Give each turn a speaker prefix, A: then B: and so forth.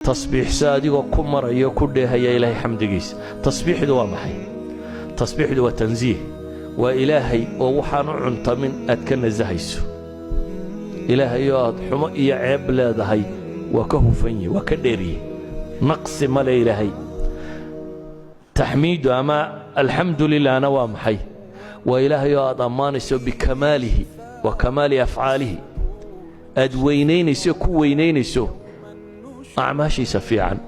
A: Tasbiixso adigoo ku marayo, ku dheehaya Ilaahay xamdigiisa. Tasbiixdu waa maxay? Tasbiixdu waa tansiih, waa Ilaahay oo waxaan u cuntamin aad ka nasahayso. Ilaahay oo aad xumo iyo ceeb leedahay waa ka hufan yihi, waa ka dheeriye, naqsi male Ilaahay. Taxmiidu ama alxamdu lilahna waa maxay? Waa Ilaahay oo aad ammaanayso bikamaalihi wa kamaali afcaalihi, aad weynaynayso, ku weynaynayso acmaashiisa fiican.